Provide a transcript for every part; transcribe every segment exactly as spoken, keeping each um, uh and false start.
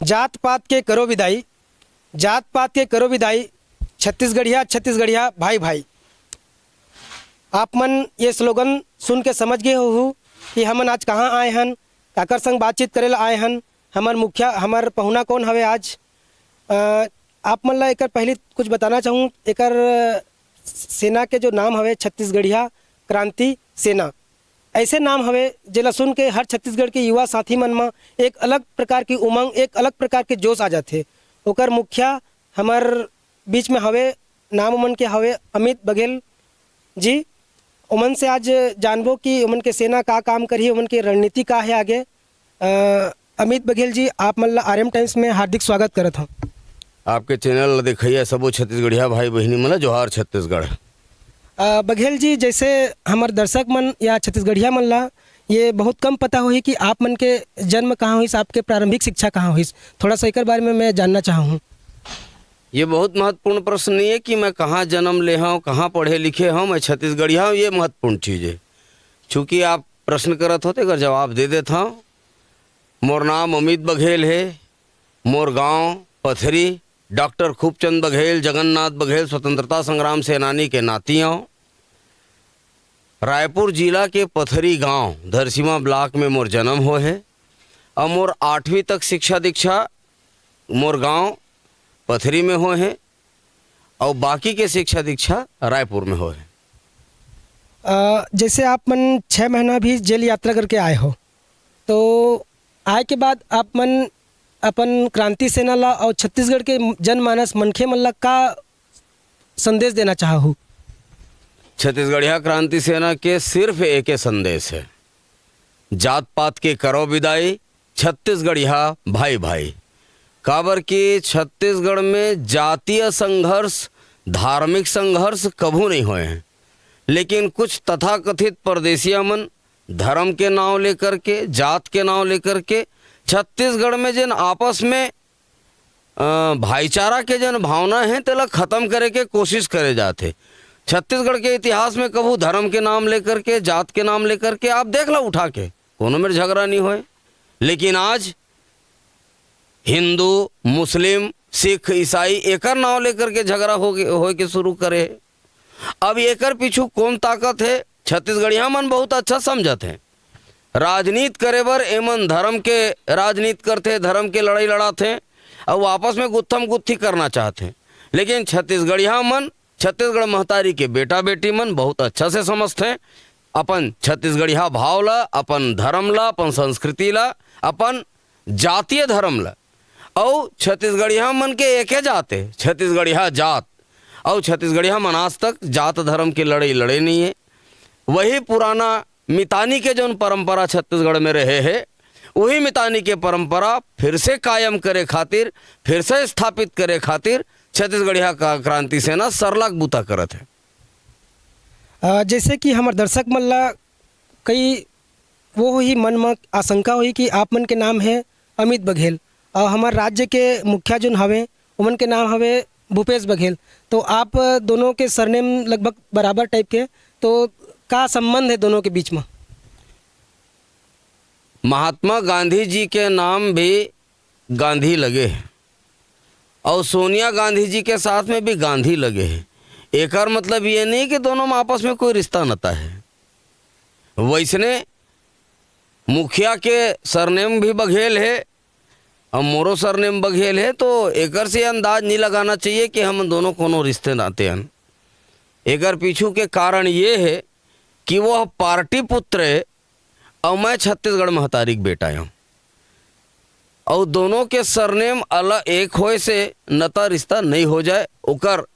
जात पात के करो विदाई, जात पात के करो विदाई, छत्तीसगढ़िया छत्तीसगढ़िया भाई भाई। आप मन ये स्लोगन सुन के समझ गए होहू कि हमन आज कहाँ आए हन, काकर संग बातचीत करे ला आए हन, हमर मुखिया, हमर पहुना कौन हवे आज। अ, आप मन ला एकर पहली कुछ बताना चाहूँ, एकर सेना के जो नाम हवे छत्तीसगढ़िया क्रांति सेना, ऐसे नाम हवे जेला सुन के हर छत्तीसगढ़ के युवा साथी मन म एक अलग प्रकार की उमंग, एक अलग प्रकार के जोश आ जाथे। ओकर मुखिया हमर बीच में हवे, नाम ओमन के हवे अमित बघेल जी। ओमन से आज जानबो कि ओमन के सेना का काम करही, ओमन के रणनीति का हे आगे। अ, अमित बघेल जी, आप मन ला आरएम टाइम्स में हार्दिक स्वागत करत हौं। आपके चैनल ला देखइया सबो छत्तीसगढ़िया भाई बहिनी मन ला जोहार छत्तीसगढ़। अ, बघेल जी, जैसे हमर दर्शक मन या छत्तीसगढ़िया मन ला ये बहुत कम पता होही कि आप मन के जन्म कहाँ होइस, आपके प्रारंभिक शिक्षा कहाँ होइस, थोड़ा सा एकर बारे में मैं जानना चाहूँ। ये बहुत महत्वपूर्ण प्रश्न नहीं है कि मैं कहाँ जन्म ले हौं, कहाँ पढ़े लिखे हौं, मैं छत्तीसगढ़िया हौं, ये महत्वपूर्ण चीज़ है। चूँकि आप प्रश्न करत हो, तेकर जवाब दे देत हौं। मोर नाम अमित बघेल हे, मोर गांव पथरी, डॉक्टर खूबचंद बघेल, जगन्नाथ बघेल, स्वतंत्रता संग्राम सेनानी के नाती हौं। रायपुर जिला के पथरी गांव, धरसीवा ब्लॉक में मोर जन्म होए हे। अउ मोर आठवीं तक शिक्षा दीक्षा मोर गांव पथरी में होए हे, अउ बाकी के शिक्षा दीक्षा रायपुर में होए हे। अ, जैसे आप मन छः महीना भी जेल यात्रा करके आए हो, तो आए के बाद आप मन अपन क्रांति सेना ला अउ छत्तीसगढ़ के जनमानस, मनखे मन ला का संदेश देना चाहहू? छत्तीसगढ़िया क्रांति सेना के सिर्फ एके संदेश हे, जात पात के करो विदाई, छत्तीसगढ़िया भाई भाई। काबर कि छत्तीसगढ़ में जातीय संघर्ष, धार्मिक संघर्ष कभू नहीं होए हे, लेकिन कुछ तथाकथित परदेसिया मन धर्म के नाव लेकर के, जात के नाव लेकर के छत्तीसगढ़ में जेन आपस में, अ, भाईचारा के जेन भावना हे, तेला खतम करे के कोशिश करे जात हे। छत्तीसगढ़ के इतिहास में कभू धर्म के नाम लेकर के, जात के नाम लेकर के आप देख ला उठा के, कोनो मेर झगड़ा नहीं होए। लेकिन आज हिंदू, मुस्लिम, सिख, ईसाई एकर नाव लेकर के झगड़ा हो गे-, होए के शुरू करे हे। अब एकर पीछू कौन ताकत हे, छत्तीसगढ़िया मन बहुत अच्छा समझत हे। राजनीत करे बर एमन धर्म के राजनीत करथे, धर्म के लड़ाई लड़ाथे, अउ आपस में गुत्थम गुत्थी करना चाहथे। लेकिन छत्तीसगढ़िया मन, छत्तीसगढ़ महतारी के बेटा बेटी मन बहुत अच्छा से समझथे अपन छत्तीसगढ़िया भाव ला, अपन धर्म ला, अपन संस्कृति ला, अपन जातीय धर्म ला। अउ छत्तीसगढ़िया मन के एके जात हे, छत्तीसगढ़िया जात। अउ छत्तीसगढ़िया मन आज तक जात धर्म के लड़ाई लड़े नहीं हे। वही पुराना मितानी के जौन परंपरा छत्तीसगढ़ में रहे हे, वही मितानी के परंपरा फिर से कायम करे खातिर, फिर से स्थापित करे खातिर छत्तीसगढ़िया का क्रांति सेना सरलग बूता करत हे। अ, जैसे कि हमर दर्शक मन ला कई वो होही, मन म आशंका होही कि आप मन के नाम हे अमित बघेल, अउ हमर राज्य के मुखिया जोन हवे, ओमन के नाम हवे भूपेश बघेल। तो आप दोनों के सरनेम लगभग बराबर टाइप के, तो का संबंध हे दोनों के बीच म? महात्मा गांधी जी के नाम भी गांधी लगे हे, अउ सोनिया गांधी जी के साथ में भी गांधी लगे हे। एकर मतलब ये नहीं कि दोनों में आपस में कोई रिश्ता नता हे। वैसने मुखिया के सरनेम भी बघेल हे, अउ मोरो सरनेम बघेल हे, तो एकर से अंदाज नहीं लगाना चाहिए कि हम दोनों कोनो रिश्ते नाते हन। एकर पीछू के कारण ये हे कि वह पार्टी पुत्र हे, अउ मैं छत्तीसगढ़ महतारी के बेटा हूँ। अउ दोनों के सरनेम अलग एक होए से नता रिश्ता नहीं हो जाए। ओकर,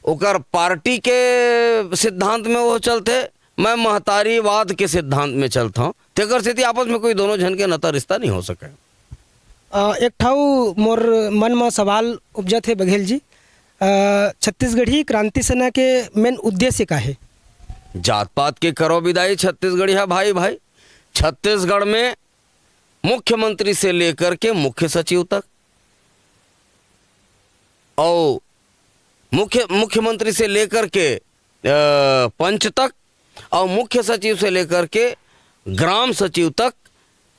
ओकर पार्टी के सिद्धांत में वो चलथे, मैं महतारीवाद के सिद्धांत में चलता हूँ। तेकर सेती आपस में कोई दोनों झन के नता रिश्ता नहीं हो सके। अ, एक ठाऊ मोर मन म सवाल उपजत हे बघेल जी, अ, छत्तीसगढ़ी क्रांति सेना के मेन उद्देश्य का हे? जात पात के करो विदाई छत्तीसगढ़िया भाई भाई। छत्तीसगढ़ में मुख्यमंत्री से लेकर के मुख्य सचिव तक, और मुख्य, मुख्यमंत्री से लेकर के, अ, पंच तक, और मुख्य सचिव से लेकर के ग्राम सचिव तक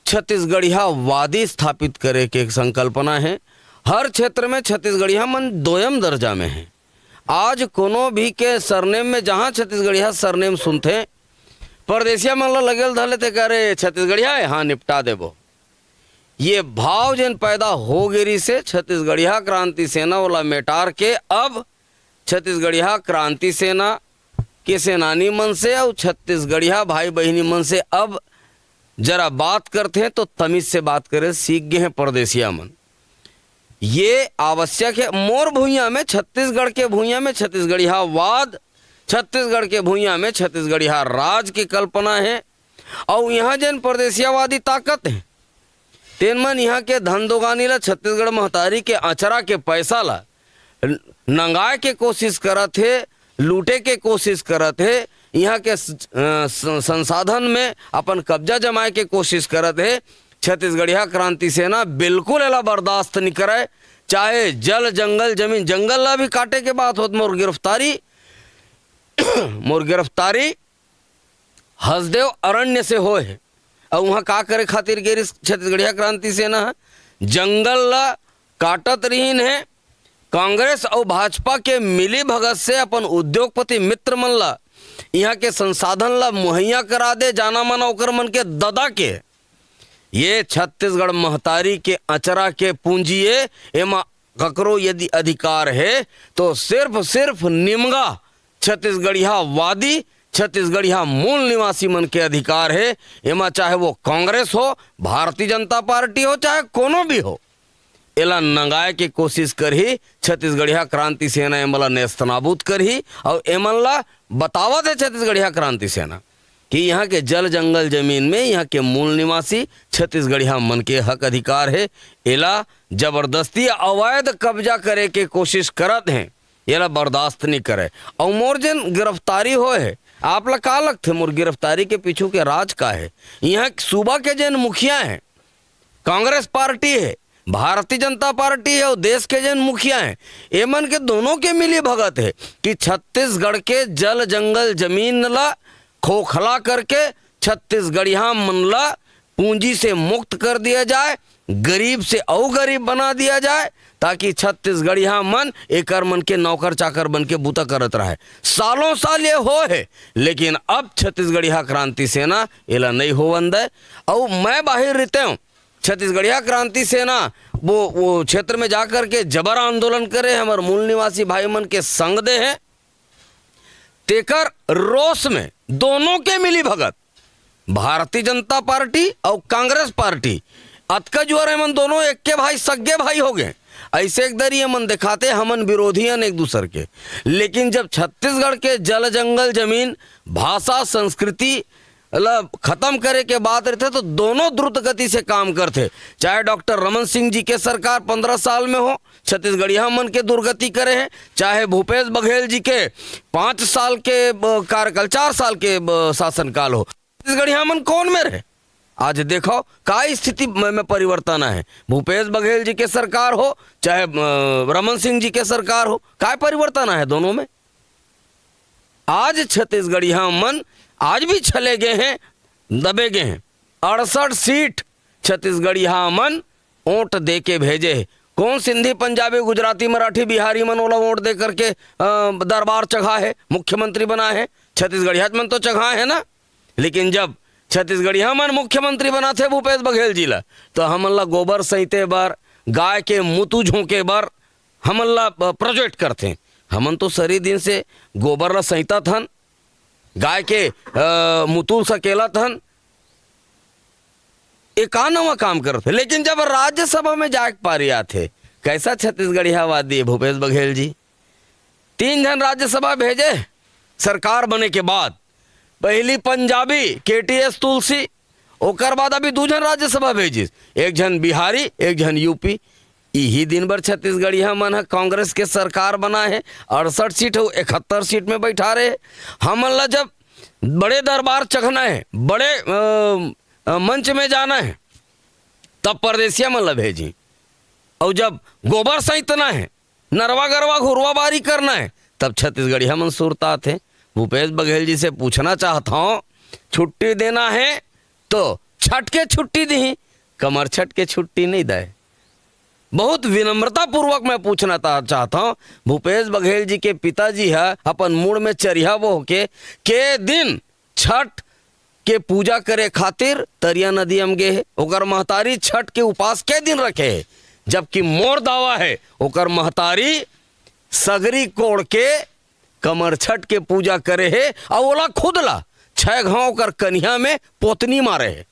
छत्तीसगढ़ियावादी स्थापित करे के संकल्पना हे। हर क्षेत्र में छत्तीसगढ़िया मन दोयम दर्जा में हे। आज कोनो भी के सरनेम में जहाँ छत्तीसगढ़िया सरनेम सुनथे, परदेसिया मन ला लगेल धर लेथे, "अरे, छत्तीसगढ़िया हे, हाँ, निपटा देबो।" ये भाव जेन पैदा हो गे रिहिसे, छत्तीसगढ़िया क्रांति सेना ओला मेटार के अब छत्तीसगढ़िया क्रांति सेना के सेनानी मन से अउ छत्तीसगढ़िया भाई बहिनी मन से अब जरा बात करथे तो तमीज से बात करे सीख गे हे परदेसिया मन। ये आवश्यक हे। मोर भुइयां में, छत्तीसगढ़ के भुइयां में छत्तीसगढ़ियावाद, छत्तीसगढ़ के भुइयां में छत्तीसगढ़िया राज के कल्पना हे। अउ इहां जेन परदेसियावादी ताकत हे, तेन मन इहां के धन दोगानी ला, छत्तीसगढ़ महतारी के अचरा के पैसा ला न-, नंगाए के कोशिश करत हे, लूटे के कोशिश करत हे, इहां के स-, अ, स-, संसाधन में अपन कब्जा जमाए के कोशिश करत हे। छत्तीसगढ़िया क्रांति सेना बिल्कुल एला बर्दाश्त नइ करय। चाहे जल, जंगल, जमीन, जंगल ला भी काटे के बात होत, मोर गिरफ्तारी, मोर गिरफ्तारी हसदेव अरण्य से होए हे। अउ उहां का करे खातिर गे रिहिस छत्तीसगढ़िया क्रांति सेना ह? जंगल ला काटत रिहिन हे। कांग्रेस अउ भाजपा के मिली भगत से अपन उद्योगपति मित्र मन ला, इहां के संसाधन ला मुहैया करा दे, जाना माना ओकर मन के ददा के। ये छत्तीसगढ़ महतारी के अचरा के पूंजी ए, एमा ककरो यदि अधिकार हे, तो सिर्फ, सिर्फ निमगा छत्तीसगढ़ियावादी, छत्तीसगढ़िया मूल निवासी मन के अधिकार हे। एमा चाहे वो कांग्रेस हो, भारतीय जनता पार्टी हो, चाहे कोनो भी हो, एला नंगाए के कोशिश करही छत्तीसगढ़िया क्रांति सेना, एमन ला नेस्तनाबूद करही। अउ एमन ला बतावत हे छत्तीसगढ़िया क्रांति सेना कि इहां के जल, जंगल, जमीन में इहां के मूल निवासी छत्तीसगढ़िया मन के हक अधिकार हे। एला जबरदस्ती अवैध कब्जा करे के कोशिश करत हे, एला बर्दाश्त नइ करय। अउ मोर जेन गिरफ्तारी होए हे, आप ला का लगथे, मोर गिरफ्तारी के पीछू के राज का हे? इहां सूबा के जेन मुखिया हे, कांग्रेस पार्टी हे, भारतीय जनता पार्टी हे, अउ देश के जेन मुखिया हे, एमन के दोनों के मिली भगत हे कि छत्तीसगढ़ के जल, जंगल, जमीन ला खोखला करके छत्तीसगढ़िया मन ला पूंजी से मुक्त कर दिया जाए, गरीब से अउ गरीब बना दिया जाए, ताकि छत्तीसगढ़िया मन एकर मन के नौकर चाकर बन के बूता करत रहे। सालों साल ये होए हे, लेकिन अब छत्तीसगढ़िया क्रांति सेना एला नइ होवन दय। अउ मैं बाहिर रितेंव, छत्तीसगढ़िया क्रांति सेना वो, वो क्षेत्र में जाकर के जबर आंदोलन करे हे, हमर मूल निवासी भाई मन के संग दे हे। तेकर रोष में दोनों के मिली भगत, भारतीय जनता पार्टी अउ कांग्रेस पार्टी, अतका जुआर एमन दोनों एक के भाई, सग्गे भाई हो गे। अइसे एक दरी एमन देखाथे, हमन विरोधी हन एक दूसर के। लेकिन जब छत्तीसगढ़ के जल, जंगल, जमीन, भाषा, संस्कृति ला खत्म करे के बात रहिथे, तो दोनों द्रुत गति से काम करथे। चाहे डॉक्टर रमन सिंह जी के सरकार पंद्रह साल में हो, छत्तीसगढ़िया मन के दुर्गति करे हे, चाहे भूपेश बघेल जी के पाँच साल के, अ, कार्यकाल, चार साल के, अ, शासनकाल हो, छत्तीसगढ़िया मन कोन में रहे? आज देखो, का स्थिति में, में परिवर्तन आए हे। भूपेश बघेल जी के सरकार हो, चाहे, अ, रमन सिंह जी के सरकार हो, का परिवर्तन आए हे दोनों में? आज छत्तीसगढ़िया मन आज भी छले गे हे, दबे गे हे। अड़सठ सीट छत्तीसगढ़िया मन वोट दे के भेजे हे। कोन सिंधी, पंजाबी, गुजराती, मराठी, बिहारी मन ओला वोट दे करके, अ, दरबार चघा हे, मुख्यमंत्री बना हे? छत्तीसगढ़िया मन तो चघा हे ना। लेकिन जब छत्तीसगढ़िया मन मुख्यमंत्री बनाथे भूपेश बघेल जी ला, तो हमन ला गोबर सइते बर, गाय के मुतू झोंके बर हमन ला, अ, प्रोजेक्ट करथे। हमन तो सरी दिन से गोबर ला सइतत हन, गाय के, अ, मुतुल सकेलत हन। ए का नवा काम करत हे? लेकिन जब राज्यसभा में जाए के पारी आथे, कैसा छत्तीसगढ़ियावादी हे भूपेश बघेल जी? तीन झन राज्यसभा भेजे सरकार बने के बाद, पहली पंजाबी केटीएस तुलसी, ओकर बाद अभी दू झन राज्यसभा भेजिस, एक झन बिहारी, एक झन यूपी। इही दिन बर छत्तीसगढ़िया मन ह कांग्रेस के सरकार बनाए हे, अड़सठ सीट अउ इकहत्तर सीट में बैठा रहे। हमन ला जब बड़े दरबार चघना हे, बड़े, अ, अ, मंच में जाना हे, तब परदेसिया मन ला भेजी, अउ जब गोबर सैतना हे, नरवा गरवा घुरवा बारी करना हे, तब छत्तीसगढ़िया मन सुरतात हे। भूपेश बघेल जी से पूछना चाहत हौं, छुट्टी देना हे तो छठ के छुट्टी दिही, कमर छठ के छुट्टी नहीं दे। बहुत विनम्रता पूर्वक मैं पूछना ता-, चाहता हूँ, भूपेश बघेल जी के पिताजी ह अपन मुड़ में चरिहा बोह के, के दिन छठ के पूजा करे खातिर तरिया नदी म गे हे, ओकर महतारी छठ के उपास के दिन रखे हे, जबकि मोर दावा हे, ओकर महतारी सगरी कोड़ के कमर छठ के पूजा करे हे, अउ ओला खुद ला छह घाव ओकर कनिहा में पोतनी मारे हे।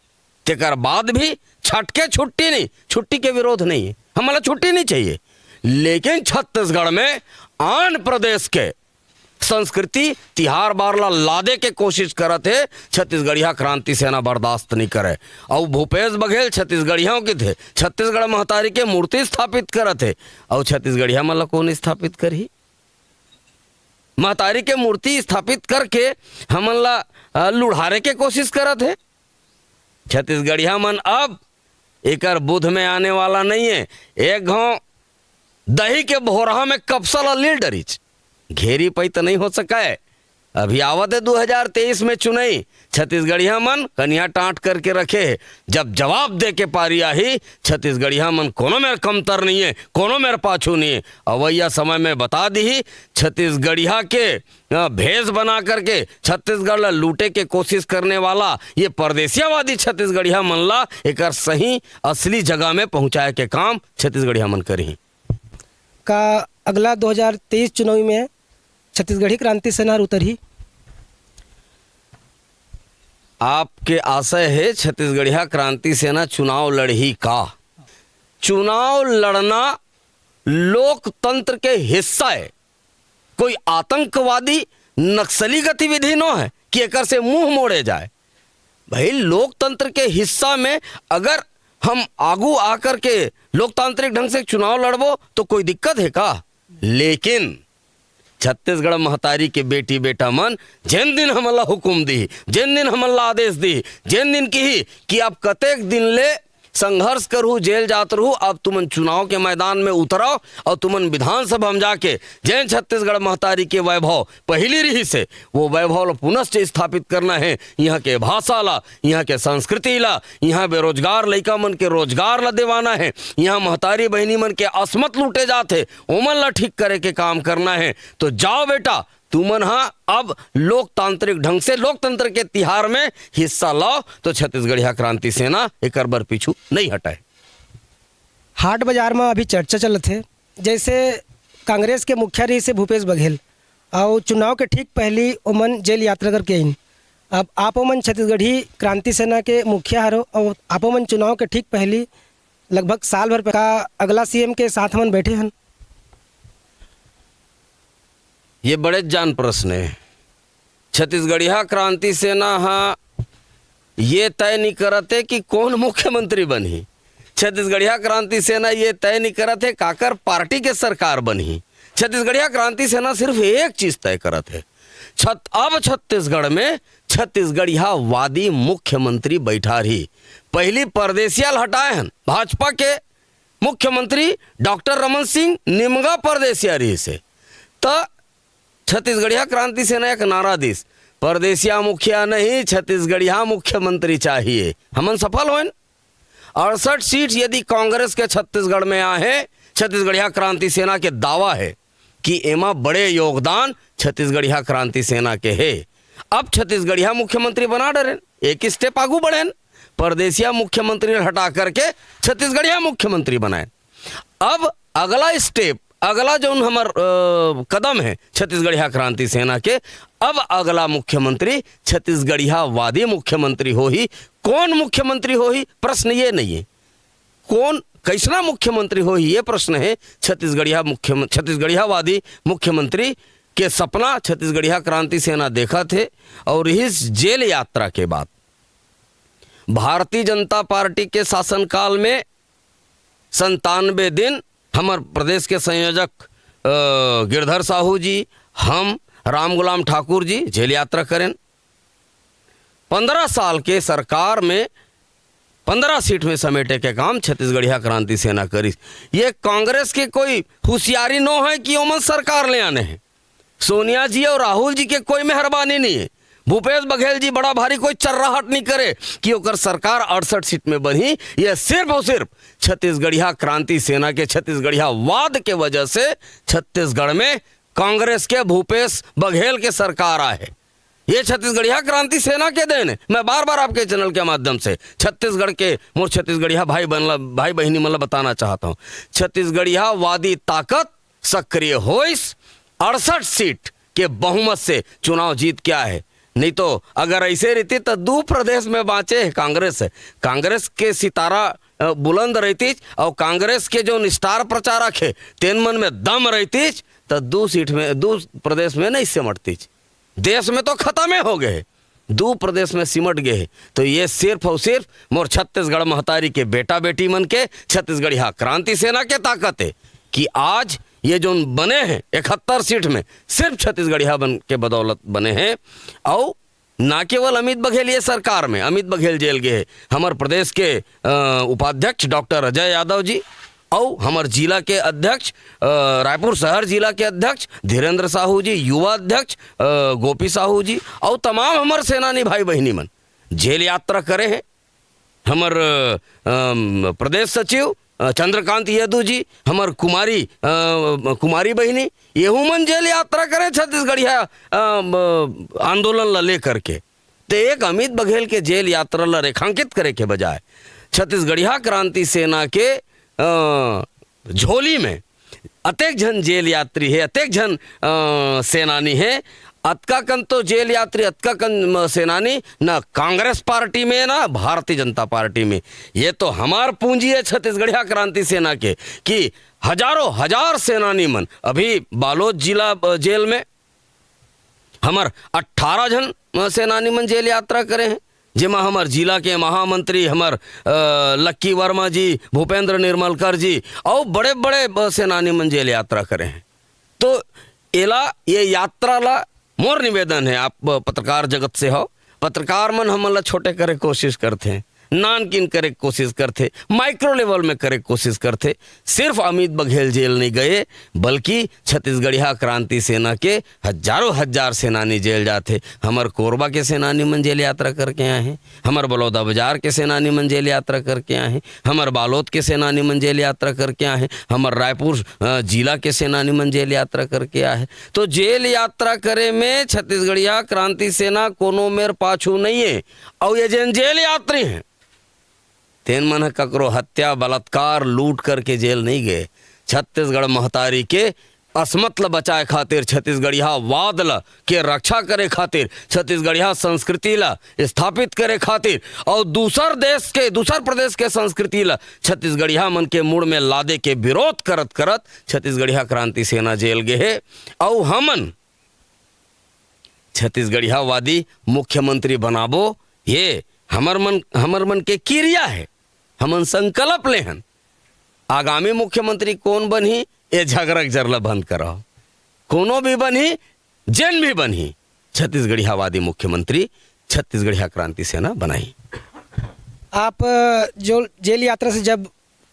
तेकर बाद भी छठ के छुट्टी नहीं, छुट्टी के विरोध नहीं है, हमला छुट्टी नहीं चाहिए। लेकिन छत्तीसगढ़ में आन प्रदेश के संस्कृति तिहार बार ला लादे के कोशिश करत हे, छत्तीसगढ़िया क्रांति सेना बर्दाश्त नहीं करे। अउ भूपेश बघेल छत्तीसगढ़िया के थे, छत्तीसगढ़ महतारी के मूर्ति स्थापित करत हे, अउ छत्तीसगढ़िया मन ला कौन स्थापित करही? महतारी के मूर्ति स्थापित करके हमन ला, अ, लुढ़ारे के कोशिश करत हे। छत्तीसगढ़िया मन अब एकर बुध में आने वाला नहीं है। एक घाव दही के भोरहा में कपसा ला लील डरिच, घेरी पई त नहीं हो सकय। अभी आवत है दू हजार तेईस में चुनई, छत्तीसगढ़िया मन कनिया टांट करके रखे हे। जब जवाब दे के पारी आही, छत्तीसगढ़िया मन कोनो मेर कमतर नहीं है, कोनो मेर पाछू नहीं है। अवैया समय में बता दीही, छत्तीसगढ़िया के, अ, भेष बना करके छत्तीसगढ़ ला लूटे के कोशिश करने वाला ये परदेसियावादी छत्तीसगढ़िया मन ला एकर सही असली जगह में पहुंचाए के काम छत्तीसगढ़िया मन करही। का अगला दो हज़ार तेईस चुनावी में छत्तीसगढ़ी क्रांति सेना हर उतरही? आपके आशय हे छत्तीसगढ़िया क्रांति सेना चुनाव लड़ही का? चुनाव लड़ना लोकतंत्र के हिस्सा है। कोई आतंकवादी नक्सली गतिविधि नो है कि एकर से मुंह मोड़े जाए। भाई, लोकतंत्र के हिस्सा में अगर हम आगू आकर के लोकतांत्रिक ढंग से चुनाव लड़बो तो कोई दिक्कत है का? लेकिन छत्तीसगढ़ महतारी के बेटी बेटा मन जेन दिन हमन ला हुकुम दी, जेन दिन हमन ला आदेश दी, जेन दिन किही कि अब कतेक दिन ले संघर्ष करहू, जेल जात रहू, अब तुमन चुनाव के मैदान में उतरव और तुमन विधानसभा में जाके जेन छत्तीसगढ़ महतारी के वैभव पहिली रहिस हे, वो वैभव ला पुनश्च स्थापित करना है। यहाँ के भाषा ला, यहाँ के संस्कृति ला, यहाँ बेरोजगार लइका मन के रोजगार ला देवाना है, यहाँ महतारी बहिनी मन के असमत लूटे जात हे, ओमन ला ठीक करे के काम करना है। तो जाओ बेटा, तुमन हा अब लोकतांत्रिक ढंग से लोकतंत्र के तिहार में हिस्सा लाओ, तो छत्तीसगढ़िया क्रांति सेना एकर बर पीछू नहीं हटाए। हाट बाजार में अभी चर्चा चलत हे, जैसे कांग्रेस के मुखिया रहिस हे भूपेश बघेल, अउ चुनाव के ठीक पहली ओमन जेल यात्रा करके आइन। अब आप ओमन छत्तीसगढ़ी क्रांति सेना के मुखिया हरो, अउ आप ओमन चुनाव के ठीक पहली लगभग साल भर का अगला सीएम के साथ हमन बैठे हन। ये बड़े जान प्रश्न है। छत्तीसगढ़िया क्रांति सेना हा ये तय नहीं करत हे कि कौन मुख्यमंत्री बनही। छत्तीसगढ़िया क्रांति सेना ये तय नहीं करत हे काकर पार्टी के सरकार बनही। छत्तीसगढ़िया क्रांति सेना सिर्फ एक चीज तय करत हे, छत-, अब छत्तीसगढ़ में छत्तीसगढ़ियावादी मुख्यमंत्री बैठा रही। पहली परदेसिया ल हटाए हन, भाजपा के मुख्यमंत्री डॉक्टर रमन सिंह निमगा परदेसिया रहिस हे, त छत्तीसगढ़िया क्रांति सेना एक नारा दिस, "परदेसिया मुखिया नहीं, छत्तीसगढ़िया मुख्यमंत्री चाहिए।" हमन सफल होइन। अड़सठ सीट यदि कांग्रेस के छत्तीसगढ़ में आहे, छत्तीसगढ़िया क्रांति सेना के दावा है कि एमा बड़े योगदान छत्तीसगढ़िया क्रांति सेना के हे। अब छत्तीसगढ़िया मुख्यमंत्री बना डरेन, एक स्टेप आगू बढ़ेन, परदेसिया मुख्यमंत्री ल हटा करके छत्तीसगढ़िया मुख्यमंत्री बनाए। अब अगला स्टेप, अगला जौन हमर, अ, कदम है छत्तीसगढ़िया क्रांति सेना के, अब अगला मुख्यमंत्री छत्तीसगढ़ियावादी मुख्यमंत्री होही। कौन मुख्यमंत्री होही, प्रश्न ये नहीं है। कौन, कैसना मुख्यमंत्री होही, ये प्रश्न है। छत्तीसगढ़िया मुख्यम-, छत्तीसगढ़ियावादी मुख्यमंत्री के सपना छत्तीसगढ़िया क्रांति सेना देखत हे। और इस जेल यात्रा के बाद भारतीय जनता पार्टी के शासनकाल में संतानवे दिन हमर प्रदेश के संयोजक, अ, गिरधर साहू जी, हम, रामगुलाम ठाकुर जी जेल यात्रा करेन। पन्द्रह साल के सरकार में पन्द्रह सीट में समेटे के काम छत्तीसगढ़िया क्रांति सेना करिस। ये कांग्रेस के कोई होशियारी नो है कि ओमन सरकार ले आने हैं। सोनिया जी और राहुल जी के कोई मेहरबानी नहीं है। भूपेश बघेल जी बड़ा भारी कोई चर्राहट नहीं करे कि ओकर सरकार अड़सठ सीट में बनही। ये सिर्फ और सिर्फ छत्तीसगढ़िया क्रांति सेना के, छत्तीसगढ़िया वाद के वजह से छत्तीसगढ़ में कांग्रेस के, भूपेश बघेल के सरकार आए हे। ये छत्तीसगढ़िया क्रांति सेना के देन हे। मैं बार बार आपके चैनल के माध्यम से, छत्तीसगढ़ के मोर छत्तीसगढ़िया भाई बहन ला, भाई बहिनी मन ला बताना चाहता हूँ, छत्तीसगढ़िया वादी ताकत सक्रिय होइस, अड़सठ सीट के बहुमत से चुनाव जीत के आए हे। नहीं तो अगर ऐसे रहती तो दू प्रदेश में बाँचे हे कांग्रेस। कांग्रेस के सितारा, अ, बुलंद रहतीच, और कांग्रेस के जो स्टार प्रचारक हे, तेन मन में दम रहतीच, तो दू सीट में, दू प्रदेश में नहीं सिमटतीच। देश में तो खतमे हो गए हे, दू प्रदेश में सिमट गए हे। तो ये सिर्फ और सिर्फ मोर छत्तीसगढ़ महतारी के बेटा बेटी मन के, छत्तीसगढ़िया क्रांति सेना के ताकत हे कि आज ये जोन बने हे इकहत्तर सीट में, सिर्फ छत्तीसगढ़िया बन के बदौलत बने हे। और ना केवल अमित बघेल ये सरकार में, अमित बघेल जेल गए हे, हमर प्रदेश के, अ, उपाध्यक्ष डॉक्टर अजय यादव जी, अउ हमर जिला के अध्यक्ष, अ, रायपुर शहर जिला के अध्यक्ष धीरेंद्र साहू जी, युवा अध्यक्ष, अ, गोपी साहू जी, अउ तमाम हमर सेनानी भाई बहिनी मन जेल यात्रा करे हे। हमर, अ, अम, प्रदेश सचिव, अ, चंद्रकांत यदु जी, हमर कुमारी, अ, कुमारी बहिनी, येहू मन जेल यात्रा करे छत्तीसगढ़िया, अ, अम, आंदोलन ला लेकर के। ते एक अमित बघेल के जेल यात्रा ला रेखांकित करे के बजाय छत्तीसगढ़िया क्रांति सेना के, अ, झोली में अतेक झन जेल यात्री हे, अतेक झन, अ, सेनानी हे। अतका कन तो जेल यात्री, अतका कन, म, सेनानी न कांग्रेस पार्टी में, न भारतीय जनता पार्टी में। ये तो हमार पूंजी हे छत्तीसगढ़िया क्रांति सेना के, कि हजारों हजार सेनानी मन अभी बालोद जिला, अ, जेल में, हमर अट्ठारह झन, अ, सेनानी मन जेल यात्रा करे हे, जेमा हमर जिला के महामंत्री, हमर, अ, लक्की वर्मा जी, भूपेंद्र निर्मलकर जी, अउ बड़े-बड़े, अ, सेनानी मन जेल यात्रा करे हे। तो एला, ये यात्रा ला, मोर निवेदन हे, आप, अ, पत्रकार जगत से हो, पत्रकार मन हमन ला छोटे करे कोशिश करथे, नानकिन करे कोशिश करथे, माइक्रो लेवल में करे कोशिश करथे। सिर्फ अमित बघेल जेल नहीं गए, बल्कि छत्तीसगढ़िया क्रांति सेना के हजारों हजार सेनानी जेल जाथे। हमर कोरबा के सेनानी मन जेल यात्रा करके आए हे, हमर बलौदाबाजार के सेनानी मन जेल यात्रा करके आए हे, हमर बालोद के सेनानी मन जेल यात्रा करके आए हे, हमर रायपुर, अ, जिला के सेनानी मन जेल यात्रा करके आए हे। तो जेल यात्रा करे में छत्तीसगढ़िया क्रांति सेना कोनो मेर पाछू नहीं हे। अउ ये जेन जेल यात्री हे, तेन मन ह ककरो हत्या, बलात्कार, लूट करके जेल नहीं गए। छत्तीसगढ़ महतारी के असमत ल बचाए खातिर, छत्तीसगढ़िया वाद ल के रक्षा करे खातिर, छत्तीसगढ़िया संस्कृति ल स्थापित करे खातिर, अउ दूसर देश के, दूसर प्रदेश के संस्कृति ल छत्तीसगढ़िया मन के मुड़ में लादे के विरोध करत करत छत्तीसगढ़िया क्रांति सेना जेल गे हे। अउ हमन छत्तीसगढ़ियावादी मुख्यमंत्री बनाबो, ये हमर मन, हमर मन के किरिया हे, हमन संकल्प ले हन। आगामी मुख्यमंत्री कोन बनही, ये झगरक जर ल बंद करव। कोनो भी बनही, जेन भी बनही, छत्तीसगढ़ियावादी मुख्यमंत्री छत्तीसगढ़िया क्रांति सेना बनाही। आप, अ, जो जेल यात्रा से जब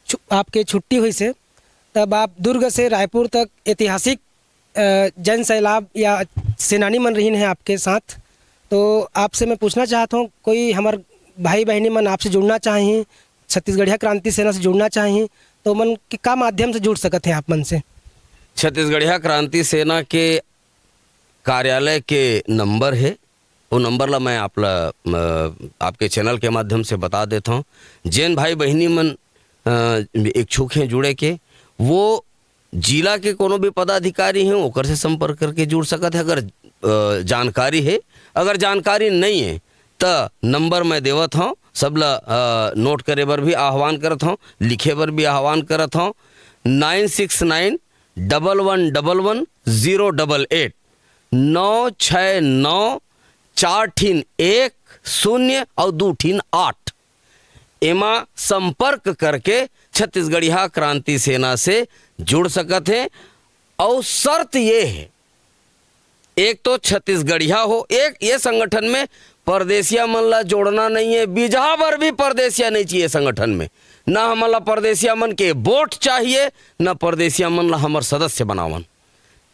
छु-, आपके छुट्टी होइसे, तब आप दुर्ग से रायपुर तक ऐतिहासिक, अ, जन सैलाब या सेनानी मन रहिन हे आपके साथ। तो आपसे मैं पूछना चाहत हूँ, कोई हमर भाई बहिनी मन आपसे जुड़ना चाही, छत्तीसगढ़िया क्रांति सेना से जुड़ना चाही, तो मन के का माध्यम से जुड़ सकत हे आप मन से? छत्तीसगढ़िया क्रांति सेना के कार्यालय के नंबर हे, वो नंबर ला मैं आप ला, अ, आपके चैनल के माध्यम से बता देत हौं। जेन भाई बहिनी मन, अ, इच्छुक हैं जुड़े के, वो जिला के कोनो भी पदाधिकारी हैं, ओकर से संपर्क करके जुड़ सकत हे, अगर, अ, जानकारी हे। अगर जानकारी नहीं हे, त नंबर मैं देवत हौं, सब ला, अ, नोट करे बर भी आह्वान करत हौं, लिखे बर भी आह्वान करत हौं। नाइन सिक्स नाइन डबल वन डबल वन ज़ीरो डबल एट, नौ छः नौ चार ठिन एक शून्य अउ दू ठिन आठ। एमा संपर्क करके छत्तीसगढ़िया क्रांति सेना से जुड़ सकत हे। अउ शर्त ये हे, एक तो छत्तीसगढ़िया हो, एक ये संगठन में परदेसिया मन ला जोड़ना नहीं है, बीजहा बर भी परदेसिया नहीं चाहिए संगठन में। ना हमन ला परदेसिया मन के वोट चाहिए, ना परदेसिया मन ला हमर सदस्य बनावन।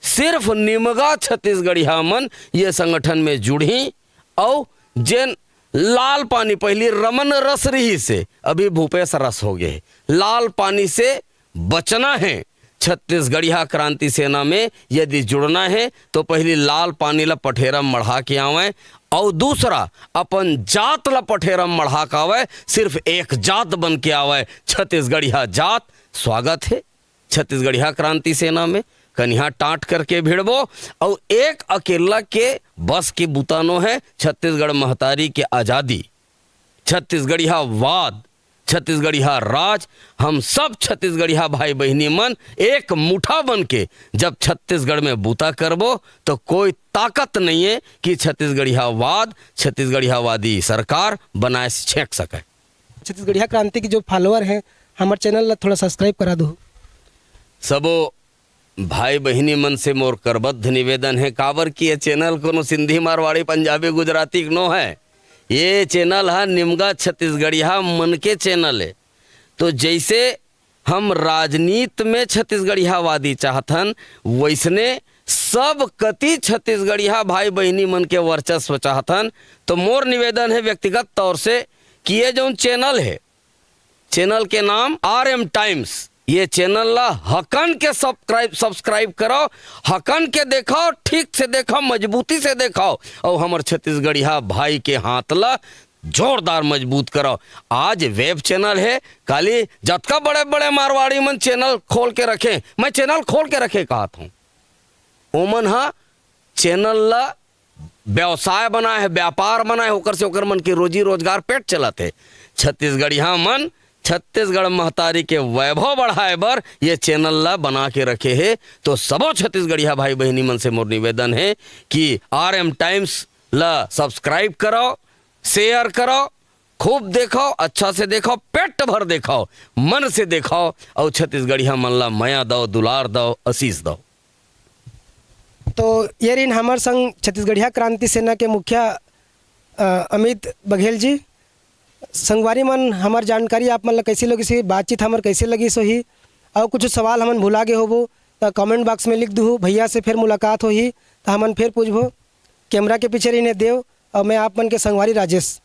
सिर्फ निमगा छत्तीसगढ़िया मन ये संगठन में जुड़ही अउ जेन लाल पानी, पहिली रमन रस रिहिस हे, अभी भूपेश रस हो गे हे, लाल पानी से बचना हे। छत्तीसगढ़िया क्रांति सेना में यदि जुड़ना हे, तो पहिली लाल पानी ला पठेरा म मढ़ा के आवय, अउ दूसरा अपन जात ला पठेरा म मढ़ा के आवय, सिर्फ एक जात बन के आवय। छत्तीसगढ़िया जात, स्वागत हे छत्तीसगढ़िया क्रांति सेना में। कनिहा टांट करके भिड़बो, अउ एक अकेला के बस के बुता नो हे छत्तीसगढ़ महतारी के आजादी, छत्तीसगढ़िया वाद, छत्तीसगढ़िया राज। हम सब छत्तीसगढ़िया भाई बहिनी मन एक मुठा बन के जब छत्तीसगढ़ में बूता करबो, तो कोई ताकत नइये कि छत्तीसगढ़िया वाद, छत्तीसगढ़ियावादी सरकार बनाए से छेंक सके। छत्तीसगढ़िया क्रांति के जो फॉलोअर हैं, हमर चैनल ला थोड़ा सब्सक्राइब करा दो। सबो भाई बहिनी मन से मोर करबद्ध निवेदन हे, काबर कि ये चैनल कोनो सिंधी, मारवाड़ी, पंजाबी, गुजराती के नो हे। ये चैनल ह निमगा छत्तीसगढ़िया मन के चैनल हे। तो जैसे हम राजनीत में छत्तीसगढ़ियावादी चाहथन, वैसने सब कति छत्तीसगढ़िया भाई बहिनी मन के वर्चस्व चाहथन। तो मोर निवेदन हे व्यक्तिगत तौर से कि ये जौन चैनल हे, चैनल के नाम आर एम टाइम्स, ये चैनल ला हकन के सब्सक्राइब सब्सक्राइब करो, हकन के देखाओ, ठीक से देखाओ, मजबूती से देखाओ, अउ हमर छत्तीसगढ़िया भाई के हाथ ला जोरदार मजबूत करो। आज वेब चैनल हे, काली जतका बड़े बड़े मारवाड़ी मन चैनल खोल के रखे, मैं चैनल खोल के रखे कहत हूँ, ओमन ह चैनल ला व्यवसाय बनाए हे, व्यापार बनाए हे, ओकर से ओकर मन के रोजी रोजगार, पेट चलत हे। छत्तीसगढ़िया मन छत्तीसगढ़ महतारी के वैभव बढ़ाए बर ये चैनल ला बना के रखे हे। तो सबो छत्तीसगढ़िया भाई बहिनी मन से मोर निवेदन हे कि आर एम टाइम्स ला सब्सक्राइब करो, शेयर करो, खूब देखो, अच्छा से देखो, पेट भर देखो, मन से देखो, अउ छत्तीसगढ़िया मन ला मया दो, दुलार दो, आशीष दो। तो ये रिन हमर संग छत्तीसगढ़िया क्रांति सेना के मुखिया, अ, अमित बघेल जी। संगवारी मन, हमर जानकारी आप मन ला कैसे लगिस होही, बातचीत हमर कैसे लगिस होही, अउ कुछ सवाल हमन भुला गे होबो, त कमेंट बॉक्स में लिख दुहू। भैया से फिर मुलाकात होही, त हमन फिर पूछबो। कैमरा के पीछे रहिने देव, अउ मैं आप मन के संगवारी राजेश।